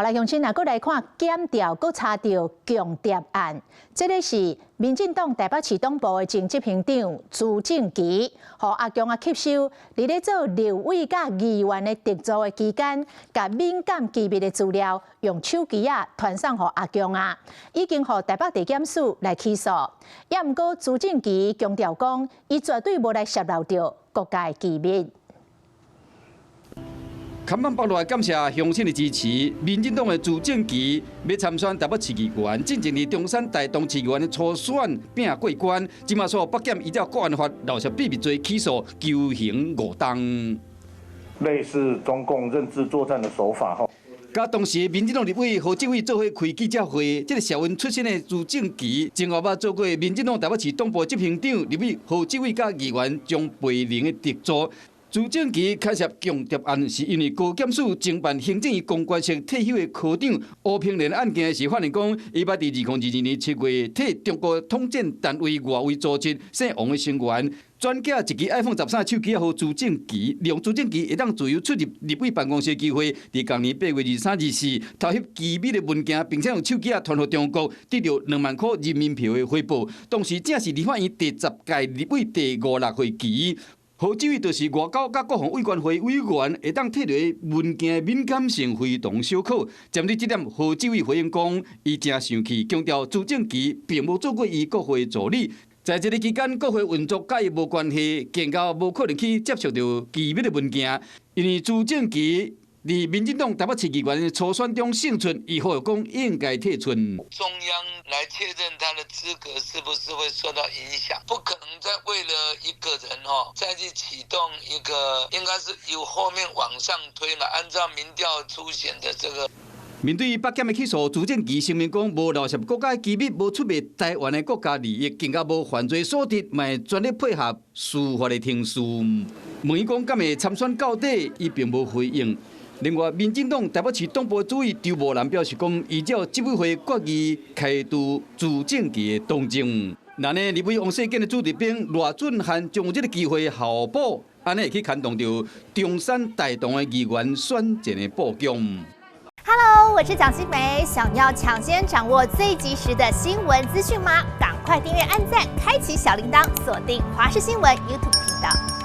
來，鄉親啊，閣來看檢調，閣查著共諜案。這个是民進黨台北市黨部的前執行長朱正奇，予阿共仔吸收，佇咧做立委佮議員的特助的期間，共敏感機密的資料用手機仔傳送予阿共仔，已經予台北地檢署來起訴。也毋過朱正奇強調講，伊絕對無來洩露著國家的機密。看板北來感謝鄉親的支持，民進黨的朱正奇欲參選台北市議員，進前佇中山大同市議員的初選拼過關，這馬煞北檢依照國安法鬧涉秘密罪起訴，求刑5冬。類似中共認知作戰的手法，吼。佮當時民進黨立委何志偉做伙開記者會，這个社運出身的朱正奇，前後捌做過民進黨台北市黨部執行長、立委何志偉佮議員張培玲的特助。朱正奇牽涉共諜案，是因為高檢署偵辦行政院公關室退休的科長吳平蓮案件時，發現講，伊捌佇2022年7月替中國統戰單位外圍組織姓王的成員轉寄一支 iPhone 13手機予朱正奇，利用朱正奇會當自由出入立委辦公室的機會，佇同年8月23、24偷翕機密的文件，並且用手機仔傳予中國，得著2萬箍人民幣的回報。當時正是立法院第10屆立委第五六會期。何志偉就是外交佮國防委員會委員，會當提著文件敏感性非同小可。針對這點，何志偉回應講，伊誠生氣，強調朱正奇並無做過伊國會助理，在這个期間，國會運作佮伊無關係，更加無可能去接觸著機密的文件。因為朱正奇佇民進黨台北市議員的初選中勝出，伊呼籲講應該退出。中央來確認他的資格是不是會受到影響？不可能再為了一個人吼，再去啟動一個，應該是由後面往上推嘛，按照民調初選的這個。面對北檢的起訴，朱正奇聲明講，無鬧涉國家機密，無出賣台灣的國家利益，更加無犯罪所得，嘛會全力配合司法的程序。問伊講敢會參選到底，伊並無回應。另外，民進黨台北市黨部主委張慕蘭表示講，依照執委會決議，開除朱正奇的黨證。那呢，立委王世堅的子弟兵賴俊翰將有這个機會候補，按呢會去牽動著中山大同的議員選戰的布局。 Hello，我是蔣新梅，想要搶先掌握最及時的新聞資訊嗎？趕快訂閱、按讚、開啟小鈴鐺，鎖定華視新聞 YouTube 頻道。